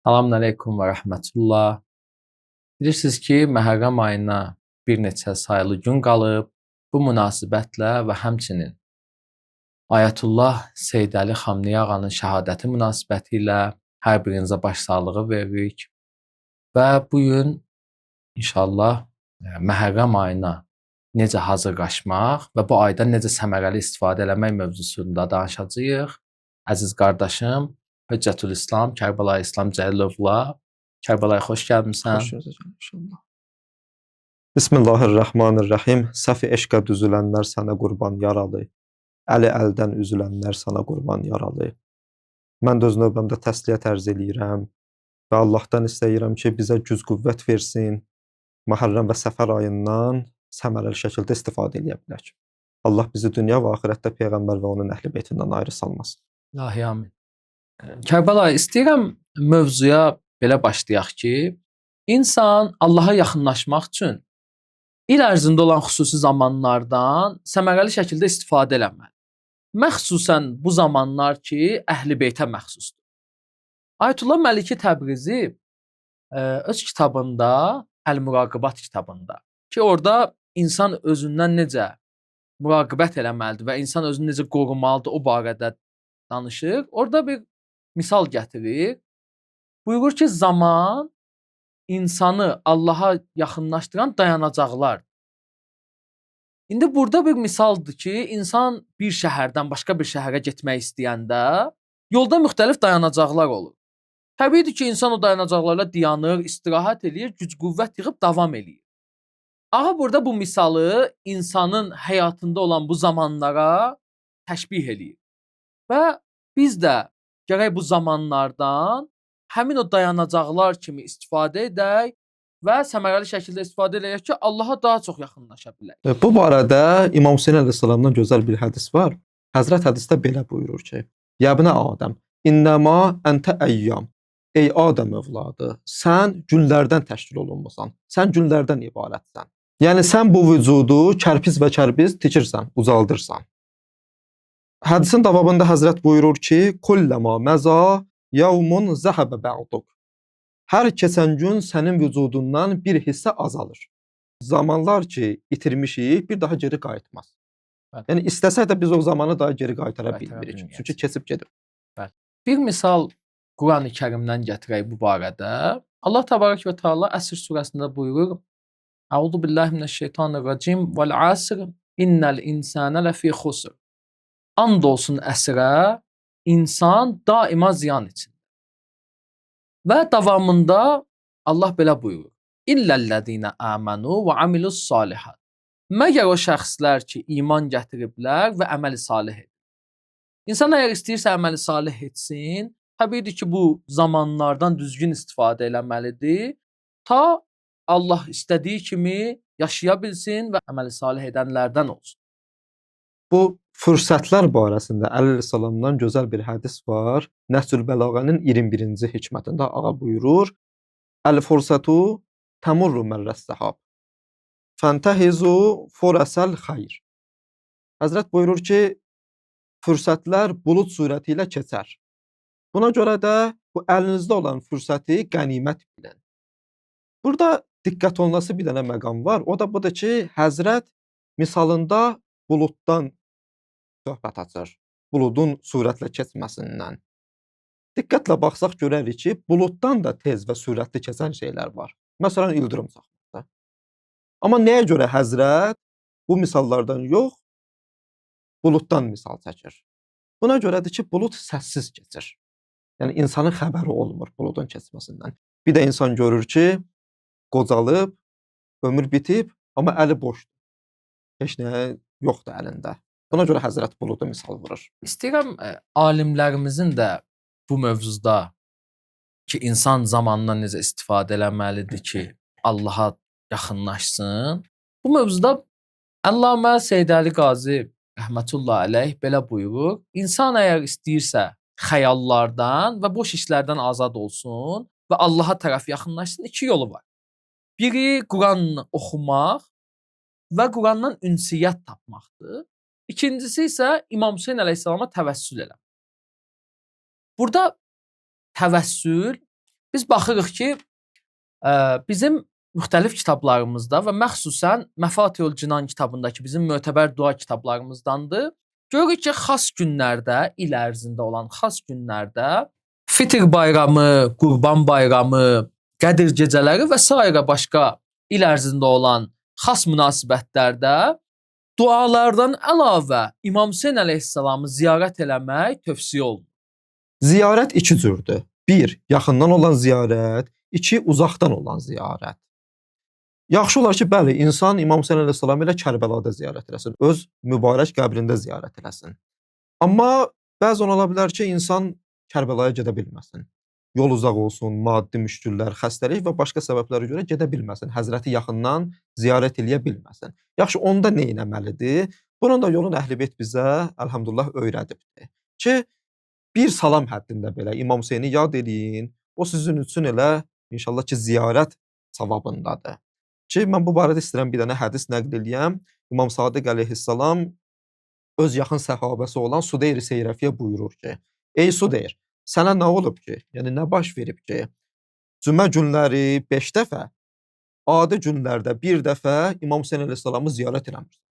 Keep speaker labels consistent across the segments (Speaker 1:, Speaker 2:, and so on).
Speaker 1: Salam əleykum və rəhmətullah. Bilirsiniz ki, Məhərrəm ayına bir neçə sayılı gün qalıb. Bu münasibətlə və həmçinin Ayətullah Seyid Əli Xamneyi ağanın şəhadəti münasibəti ilə hər birinizə başsağlığı veririk. Və bu gün inşallah Məhərrəm ayına necə hazırlaşmaq və bu aydan necə səmərəli istifadə eləmək mövzusunda danışacağıq. Əziz qardaşım Hüccətül İslam Kərbəlayı İslam Cəlilovla. Kərbəlayı, xoş gəlmisən.
Speaker 2: Xoş gördük inşallah. Bismillahirrahmanirrahim. Səfi eşqə düzülənlər sənə qurban yaralı. Əli əldən üzülənlər sənə qurban yaralı. Mən də öz növbəmdə təsliyyət ərz eləyirəm və Allahdan istəyirəm ki, bizə güc qüvvət versin. Məhərrəm və Səfər ayından səmərəli şəkildə istifadə eləyə bilək. Allah bizi dünya və axirətdə peyğəmbər və onun əhl-i beytindən ayrı salmasın.
Speaker 1: İlahi amin. Kərbəlayı, istəyirəm mövzuya belə başlayaq ki, insan Allaha yaxınlaşmaq üçün il ərzində olan xüsusi zamanlardan səmərəli şəkildə istifadə eləməlidir. Məxsusən bu zamanlar ki, Əhl-i Beytə məxsusdur. Ayətullah Məliki Təbrizi öz kitabında, Əl-Muraqəbat kitabında ki, orada insan özündən necə muraqibət eləməlidir və insan özünü necə qorumalıdır, o barədə danışır. Orada bir misal gətirir. Buyurur ki, zaman insanı Allaha yaxınlaşdıran dayanacaqlardır. İndi burada bir misaldır ki, insan bir şəhərdən başqa bir şəhərə getmək istəyəndə yolda müxtəlif dayanacaqlar olur. Təbiidir ki, insan o dayanacaqlarla dayanır, istirahət eləyir, güc-qüvvət yığıb davam eləyir. Ağa burada bu misalı insanın həyatında olan bu zamanlara təşbih eləyir. Və biz də gərək bu zamanlardan həmin o dayanacaqlar kimi istifadə edək və səmərəli şəkildə istifadə eləyək ki, Allaha daha çox yaxınlaşa bilək.
Speaker 2: Bu barədə İmam Hüseyn əleyhissalamdan gözəl bir hədis var. Həzrət hədisdə belə buyurur ki: "Yəbnə Adəm, innəma əntə əyyam." Ey Adəm övladı, sən günlərdən təşkil olunmusan. Sən günlərdən ibarətsən. Yəni sən bu vücudu kərpiz və kərpiz tikirsən, ucaldırsan. Hədisin davamında Həzrət buyurur ki: "Kulləma məza yevmun zəhəbə bə'duk." Hər keçən gün sənin vücudundan bir hissə azalır. Zamanlar ki itirmişik, bir daha geri qayıtmaz.
Speaker 1: Bəli.
Speaker 2: Yəni istəsək də biz o zamanı daha geri qaytara
Speaker 1: Qaytara
Speaker 2: bilmirik.
Speaker 1: bilməyəcəyik.
Speaker 2: Çünki keçib gedib.
Speaker 1: Bir misal Qurani Kərimdən gətirək bu barədə. Allah Təbarək və Teala Əsr surəsində buyurur: Əuzu billahi mineşşeytanirracim. Vel asr innel insane lefî xusr. And olsun əsrə, insan daima ziyan içində. Və davamında Allah belə buyurur: İllellezine amenu və amilus salihat. Məgər o şəxslər ki, iman gətiriblər və əməli salih edir. İnsan əgər istəyirsə əməli salih etsin, təbiidir ki, bu zamanlardan düzgün istifadə eləməlidir. Ta Allah istədiyi kimi yaşaya bilsin və əməli salih edənlərdən olsun.
Speaker 2: Bu fürsətlər barəsində Əli əleyhissalamdan gözəl bir hədis var. Nəhcül Bəlağənin 21-ci hikmətində ağa buyurur: "Əl-fursatu təmurru mərrəs səhab. Fəntehizu furasal xeyr." Həzrət buyurur ki, fürsətlər bulud surəti ilə keçər. Buna görə də bu əlinizdə olan fürsəti qənimət bilin. Burada diqqət olunası bir dənə məqam var. O da budur ki, Həzrət misalında buluddan söhbət açır. Buludun sürətlə keçməsindən. Diqqətlə baxsaq görərik ki, buluddan da tez və sürətli keçən şeylər var. Məsələn, ildırım çaxması. Amma nəyə görə Həzrət bu misallardan yox, buluddan misal çəkir? Buna görədir ki, bulud səssiz keçir. Yəni insanın xəbəri olmur buludun keçməsindən. Bir də insan görür ki, qocalıb, ömür bitib, amma əli boşdur. Heç nə yoxdur əlində. Buna görə Həzrət buludu misal vurur.
Speaker 1: İstəyirəm alimlərimizin də bu mövzuda ki, insan zamanından necə istifadə eləməlidir ki, Allaha yaxınlaşsın. Bu mövzuda Əllamə Seyid Əli Qazi rəhmətullah əleyh belə buyurur: İnsan əgər istəyirsə xəyallardan və boş işlərdən azad olsun və Allaha tərəf yaxınlaşsın, iki yolu var. Biri Quran oxumaq və Qurandan ünsiyyət tapmaqdır. İkincisi isə İmam Hüseyn əleyhissalama təvəssül eləmək. Burada təvəssül Biz baxırıq ki, bizim müxtəlif kitablarımızda və məxsusən Məfatihül Cinan kitabındakı bizim mötəbər dua kitablarımızdandır. Görürük ki, xas günlərdə, il ərzində olan xas günlərdə Fitr bayramı, Qurban bayramı, Qədir gecələri və sairə başqa il ərzində olan xas münasibətlərdə dualardan əlavə İmam Hüseyn əleyhissalamı ziyarət eləmək tövsiyə olunur.
Speaker 2: Ziyarət iki cürdür. Bir, yaxından olan ziyarət, iki, uzaqdan olan ziyarət. Yaxşı olar ki, bəli, insan İmam Hüseyn əleyhissalamı elə Kərbəlada ziyarət eləsin, öz mübarək qəbrində ziyarət eləsin. Amma bəzən ola bilər ki, insan Kərbəlaya gedə bilməsin. Yol uzaq olsun, maddi müşküllər, xəstəlik və başqa səbəblərə görə gedə bilməsin. Həzrəti yaxından ziyarət eləyə bilməsin. Yaxşı, onda nə etməlidir? Bunun da yolunu Əhl-i Beyt bizə əlhəmdülillah öyrədibdir ki, bir salam həddində belə İmam Hüseyni yad eləyin. O sizin üçün elə inşallah ki, ziyarət savabındadır. Ki mən bu barədə istəyirəm bir dənə hədis nəql eləyəm. İmam Sadiq əleyhissalam öz yaxın səhabəsi olan Sudeyr Seyrəfiyə buyurur ki: "Ey Sudeyr, sənə nə olub ki? Yəni nə baş verib ki, cümə günləri 5 dəfə, adi günlərdə bir dəfə İmam Hüseyn əleyhissalamı ziyarət eləmirsən?"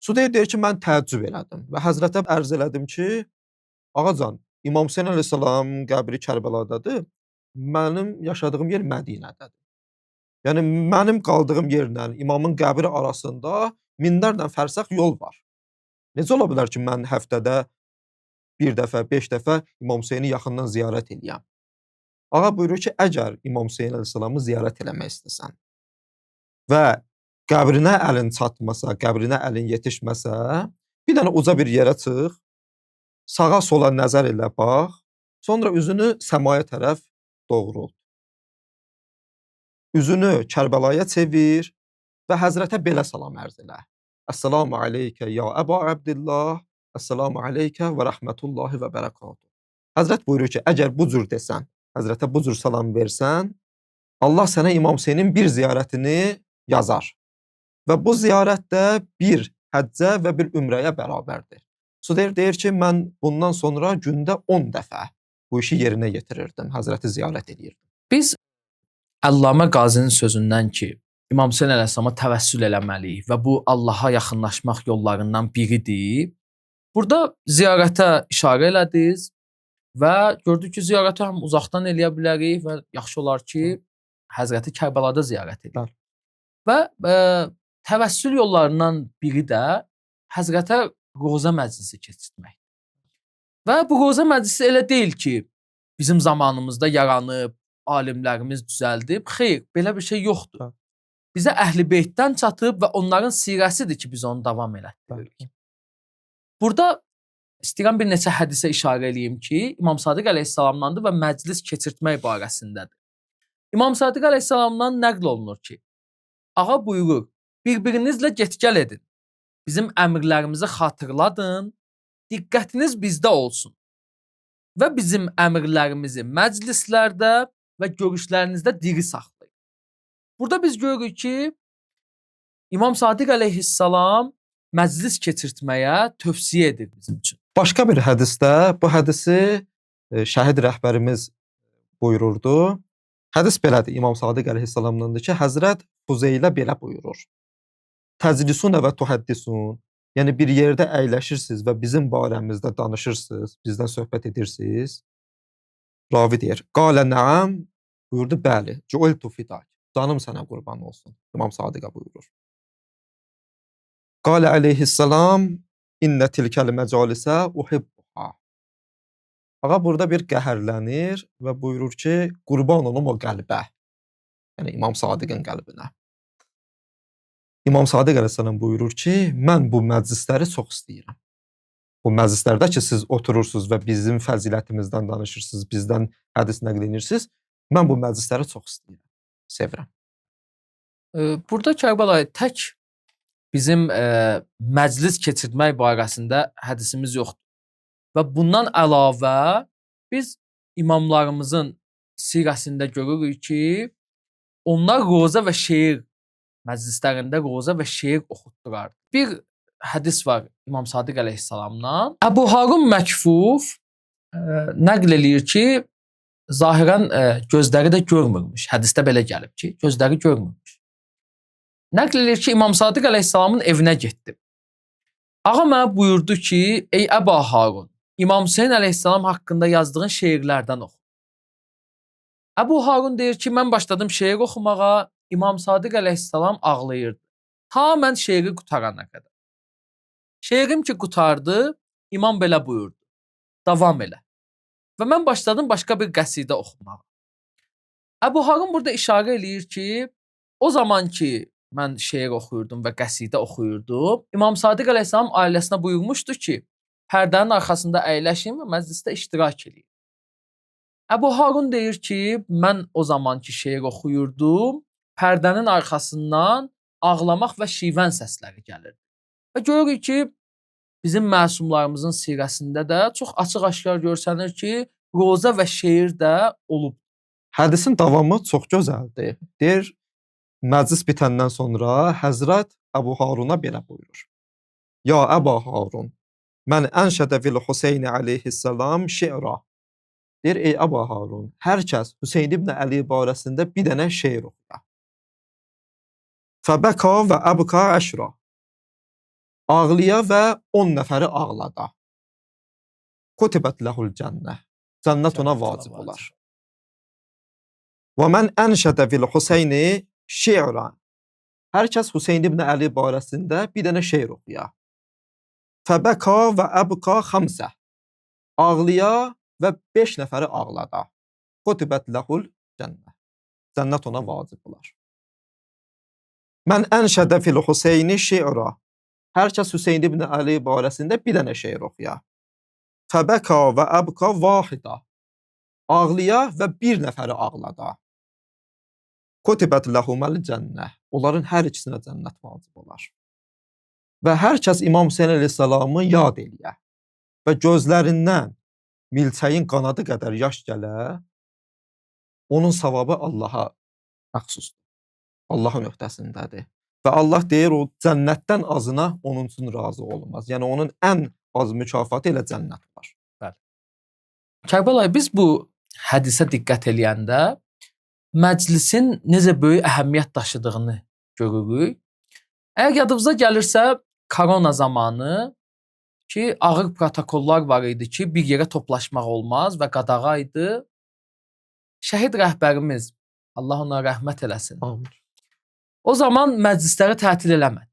Speaker 2: Sudeyr deyir ki, mən təəccüb elədim və həzrətə ərz elədim ki, ağacan, İmam Hüseyn əleyhissalam qəbri Kərbəladadır. Mənim yaşadığım yer Mədinədədir. Yəni mənim qaldığım yerlə imamın qəbri arasında minlərlə fərsəx yol var. Necə ola bilər ki, mən həftədə bir dəfə, 5 dəfə İmam Hüseyni yaxından ziyarət eləyəm? Ağa buyurur ki, əgər İmam Hüseyn əleyhissalamı ziyarət eləmək istəsən və qəbrinə əlin çatmasa, qəbrinə əlin yetişməsə, bir dənə uca bir yerə çıx, sağa sola nəzər elə bax, sonra üzünü səmaya tərəf doğrult. Üzünü Kərbəlaya çevir və həzrətə belə salam ərz elə. Əssalamu aleykə ya Əba Əbdillah, Əssalamu aleykə və rəhmətullahi və bərəkatuhu. Həzrət buyurur ki, əgər bu cür desən, həzrətə bu cür salam versən, Allah sənə İmam Hüseynin bir ziyarətini yazar. Və bu ziyarət də bir həccə və bir ümrəyə bərabərdir. Sudeyr deyir ki, mən bundan sonra gündə 10 dəfə bu işi yerinə yetirirdim, həzrəti ziyarət edirdim.
Speaker 1: Biz Əllamə Qazinin sözündən ki, İmam Hüseyn əleyhissalama təvəssül eləməliyik və bu Allaha yaxınlaşmaq yollarından biridir. Burada ziyarətə işarə elədiniz və gördük ki, ziyarəti həm uzaqdan eləyə bilərik və yaxşı olar ki, Həzrəti Kərbəlada ziyarət edək. Və təvəssül yollarından biri də Həzrətə roza məclisi keçirtmək. Və bu roza məclisi elə deyil ki, bizim zamanımızda yaranıb, alimlərimiz düzəldib. Xeyr, belə bir şey yoxdur. Bizə Əhl-i Beytdən çatıb və onların sirəsidir ki, biz onu davam elətdiririk. Burada istəyirəm bir neçə hədisə işarə eləyim ki, İmam Sadiq əleyhissalamdandır və məclis keçirtmək barəsindədir. İmam Sadiq əleyhissalamdan nəql olunur ki, ağa buyurur, bir-birinizlə get-gəl edin. Bizim əmrlərimizi xatırladın, diqqətiniz bizdə olsun. Və bizim əmrlərimizi məclislərdə və görüşlərinizdə diri saxlayın. Burada biz görürük ki, İmam Sadiq əleyhissalam məclis keçirtməyə tövsiyə edir bizim üçün.
Speaker 2: Başqa bir hədisdə bu hədisi şəhid rəhbərimiz buyururdu. Hədis belədir, İmam Sadiq əleyhissalamdandır ki, Həzrət Fuzeylə belə buyurur. Təclisun və tuhəddisun. Yəni bir yerdə əyləşirsiniz və bizim barəmizdə danışırsınız, bizdən söhbət edirsiniz. Ravi deyir: "Qalə nəam." Buyurdu: "Bəli." Cu'iltu fidak. Canım sənə qurban olsun. İmam Sadiqə buyurur. Qalə əleyhissalam: "İnnə tilkəl məcalisə uhibbuha." Ağa burada bir qəhərlənir və buyurur ki, qurban olum o qəlbə. Yəni İmam Sadiqin qəlbinə. İmam Sadiq əleyhissalam buyurur ki, mən bu məclisləri çox istəyirəm. Bu məclislərdə ki, siz oturursunuz və bizim fəzilətimizdən danışırsınız, bizdən hədis nəql edirsiniz, mən bu məclisləri çox istəyirəm, sevirəm.
Speaker 1: Burada Kərbəlayı tək bizim məclis keçirtmək barəsində hədisimiz yoxdur. Və bundan əlavə biz imamlarımızın sirəsində görürük ki, onlar roza və şeir məclislərində roza və şeir oxutdurardı. Bir hədis var İmam Sadiq əleyhissalamdan. Əbu Harun Məkfuf nəql eləyir ki, Zahirən gözləri də görmürmüş. Hədisdə belə gəlib ki, gözləri görmürmüş. Nəql edir ki, İmam Sadiq əleyhissalamın evinə getdim. Ağa mənə buyurdu ki, ey Əba Harun, İmam Hüseyn əleyhissalam haqqında yazdığın şeirlərdən oxu. Əbu Harun deyir ki, mən başladım şeir oxumağa, İmam Sadiq əleyhissalam ağlayırdı. Ta mən şeiri qutarana qədər. Şeirim ki qutardı, İmam belə buyurdu. Davam elə. Və mən başladım başqa bir qəsidə oxumağa. Əbu Harun burada işarə eləyir ki, o zaman ki mən şeir oxuyurdum və qəsidə oxuyurdum, İmam Sadiq əleyhissalam ailəsinə buyurmuşdu ki, pərdənin arxasında əyləşin və məclisdə iştirak eləyin. Əbu Harun deyir ki, mən o zaman ki şeir oxuyurdum, pərdənin arxasından ağlamaq və şivən səsləri gəlirdi. Və görürük ki, bizim məsumlarımızın sirəsində də çox açıq-aşkar görsənir ki, roza və şeir də olub.
Speaker 2: Hədisin davamı çox gözəldir. Deyir, məclis bitəndən sonra Həzrət Əbu Haruna belə buyurur. Ya Əba Harun, mən ənşədə fil Hüseyn əleyhissalam şe'ra. Deyir, ey Əba Harun, hər kəs Hüseyn ibn Əli barəsində bir dənə şeir oxuya. Fəbəka və əbka əşra. Ağlaya və 10 nəfəri ağlada. Kutibət ləhul cənnə. Cənnət ona vacib olar. Və mən ənşədə fil Hüseyni şe'ra. Hər kəs Hüseyn ibn Əli barəsində bir dənə şeir oxuya. Fəbəka və əbka xamsə. Ağlaya və 5 nəfəri ağlada. Kutibət ləhul cənnə. Cənnət ona vacib olar. Mən ənşədə fil Hüseyni şe'ra. Hər kəs Hüseyn ibn Əli barəsində bir dənə şeir oxuya. Fəbəka və əbka vahida. Ağlaya və bir nəfəri ağlada. Kutibət ləhuməl cənnə. Onların hər ikisinə cənnət vacib olar. Və hər kəs İmam Hüseyn əleyhissalamı yad eləyə və gözlərindən milçəyin qanadı qədər yaş gələ, onun savabı Allaha məxsusdur. Allahın öhdəsindədir. Və Allah deyir, o cənnətdən azına onun üçün razı olmaz. Yəni onun ən az mükafatı elə cənnət var.
Speaker 1: Bəli. Kərbəlayı, biz bu hədisə diqqət eləyəndə məclisin necə böyük əhəmiyyət daşıdığını görürük. Əgər yadınıza gəlirsə, korona zamanı ki, ağır protokollar var idi ki, bir yerə toplaşmaq olmaz və qadağa idi. Şəhid rəhbərimiz, Allah ona rəhmət eləsin.
Speaker 2: Amin.
Speaker 1: O zaman məclisləri tətil eləmədi.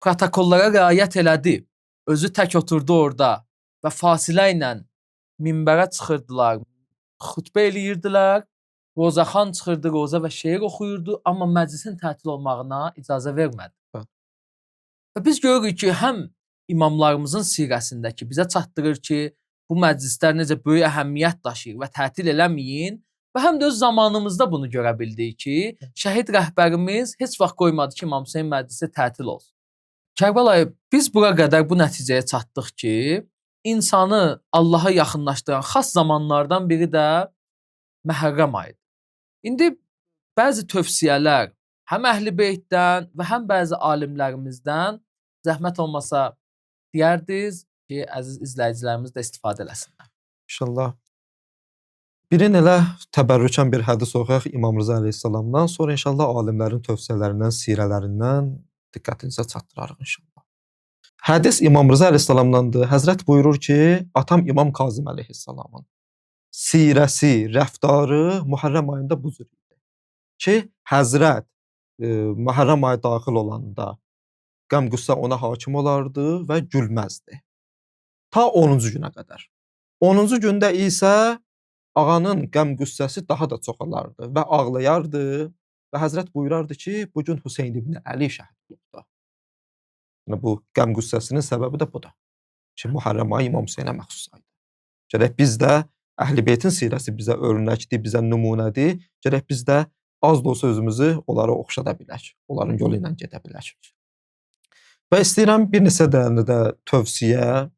Speaker 1: Protokollara riayət elədi. Özü tək oturdu orada və fasilə ilə minbərə çıxırdılar, xutbə eləyirdilər. Rozaxan çıxırdı, roza və şeir oxuyurdu, amma məclisin tətil olmağına icazə vermədi.
Speaker 2: Bəli.
Speaker 1: Və biz görürük ki, həm imamlarımızın sirəsindəki bizə çatdırır ki, bu məclislər necə böyük əhəmiyyət daşıyır və tətil eləməyin. Və həm də öz zamanımızda bunu görə bildik ki, şəhid rəhbərimiz heç vaxt qoymadı ki, İmam Hüseyn məclisi tətil olsun. Kərbəlayı, biz bura qədər bu nəticəyə çatdıq ki, insanı Allaha yaxınlaşdıran xas zamanlardan biri də Məhərrəm ayıdır. İndi bəzi tövsiyələr həm Əhl-i Beytdən və həm bəzi alimlərimizdən zəhmət olmasa deyərdiniz ki, əziz izləyicilərimiz də istifadə eləsinlər.
Speaker 2: İnşallah. Birin elə təbərrükən bir hədis oxuyaq İmam Rıza əleyhissalamdan, sonra inşallah alimlərin tövsiyələrindən, sirələrindən diqqətinizə çatdırarıq inşallah. Hədis İmam Rıza əleyhissalamdandır. Həzrət buyurur ki, atam İmam Kazım əleyhissalamın sirəsi, rəftarı Muhərrəm ayında bu cür idi. Ki, Həzrət Muhərrəm ayı daxil olanda qəm-qüssə ona hakim olardı və gülməzdi. Ta 10-cu günə qədər. 10-cu gündə isə ağanın qəm-qüssəsi daha da çoxalardı və ağlayardı və Həzrət buyurardı ki, bu gün Hüseyn ibn Əli şəhid olubdu. Yəni bu qəm-qüssəsinin səbəbi də budur. Ki, Muhərrəm ayı İmam Hüseynə məxsus aydır. Gərək biz də Əhl-i Beytin sirəsi bizə örnəkdir, bizə nümunədir. Gərək biz də az da olsa özümüzü onlara oxşada bilək, onların yolu ilə gedə bilək. Və istəyirəm bir neçə dənə də tövsiyə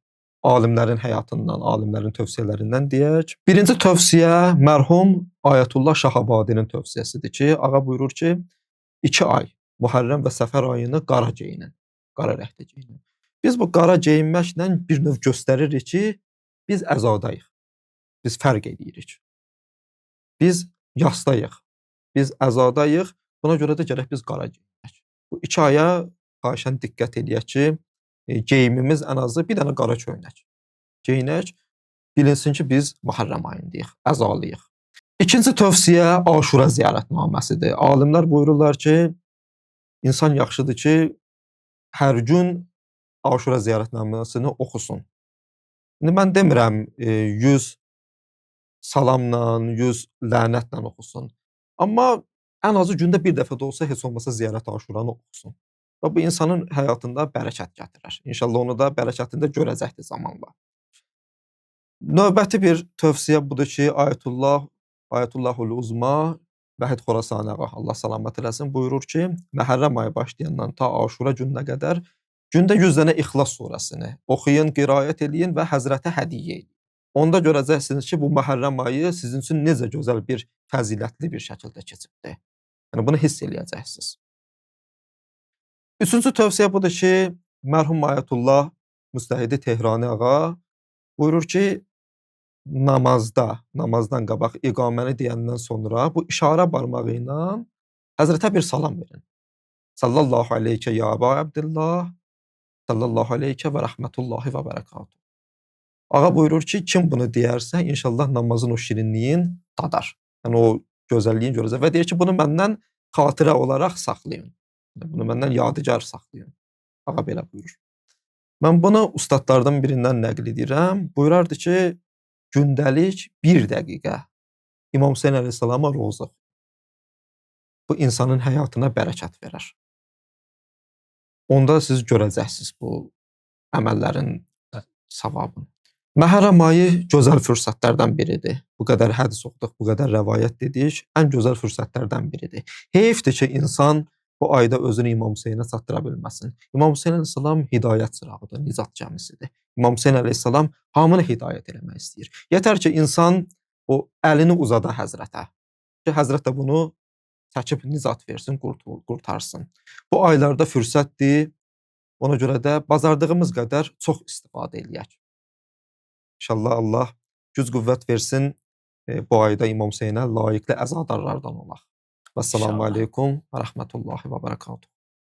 Speaker 2: alimlərin həyatından, alimlərin tövsiyələrindən deyək. Birinci tövsiyə mərhum Ayətullah Şahabadinin tövsiyəsidir ki, ağa buyurur ki, 2 ay Muhərrəm və Səfər ayını qara geyinin, qara rəngdə geyinin. Biz bu qara geyinməklə bir növ göstəririk ki, biz əzadayıq. Biz fərq eləyirik. Biz yasdayıq, biz əzadayıq. Buna görə də gərək biz qara geyinək. Bu 2 aya xahişən diqqət eləyək ki, geyimimiz ən azı bir dənə qara köynək geyinək. Bilinsin ki, biz Məhərrəm ayındayıq, əzalıyıq. İkinci tövsiyə Aşura ziyarətnaməsidir. Alimlər buyururlar ki, insan yaxşıdır ki, hər gün Aşura ziyarətnaməsini oxusun. İndi mən demirəm 100 salamla, 100 lənətlə oxusun. Amma ən azı gündə bir dəfə də olsa heç olmasa ziyarət Aşuranı oxusun. Və bu insanın həyatında bərəkət gətirər. İnşallah onu da bərəkətini də görəcəkdir zamanla. Növbəti bir tövsiyə budur ki, Ayetullahul Uzma Vəhid Xorasani ağa, Allah salamat eləsin, buyurur ki, Məhərrəm ayı başlayandan ta Aşura gününə qədər gündə 100 dənə İxlas surəsini oxuyun, qiraət eləyin və Həzrətə hədiyyə edin. Onda görəcəksiniz ki, bu Məhərrəm ayı sizin üçün necə gözəl bir, fəzilətli bir şəkildə keçibdir. Yəni bunu hiss eləyəcəksiniz. Üçüncü tövsiyə budur ki, mərhum Ayətullah Müstəhidi Tehrani ağa buyurur ki, namazda, namazdan qabaq iqaməni deyəndən sonra bu işarə barmağı ilə Həzrətə bir salam verin. Sallallahu aleykə ya Əba Əbdillah, sallallahu aleykə və rəhmətullahi və bərəkatuhu. Ağa buyurur ki, kim bunu deyərsə, inşallah namazın o şirinliyin dadar. Yəni o gözəlliyin görəcək və deyir ki, bunu məndən xatirə olaraq saxlayın. Bunu məndən yadigar saxlayın. Ağa belə buyurur. Mən bunu ustadlardan birindən nəql edirəm. Buyurardı ki, gündəlik bir dəqiqə İmam Hüseyn əleyhissalama roza. Bu insanın həyatına bərəkət verər. Onda siz görəcəksiniz bu əməllərin savabını. Məhərrəm ayı gözəl fürsətlərdən biridir. Bu qədər hədis oxuduq, bu qədər rəvayət dedik. Ən gözəl fürsətlərdən biridir. Heyfdir ki, insan bu ayda özünü İmam Hüseynə çatdıra bilməsin. İmam Hüseyn əleyhissalam hidayət çırağıdır, nicat gəmisidir. İmam Hüseyn əleyhissalam hamını hidayət eləmək istəyir. Yetər ki, insan o əlini uzada Həzrətə. Ki, Həzrət də bunu çəkib nicat versin, qurtarsın. Bu aylarda fürsətdir. Ona görə də bacardığımız qədər çox istifadə eləyək. İnşallah Allah güc qüvvət versin, bu ayda İmam Hüseynə layiqli əzadarlardan olaq. Vəssalamu aleykum və rəhmətullahi və bərəkatuhu.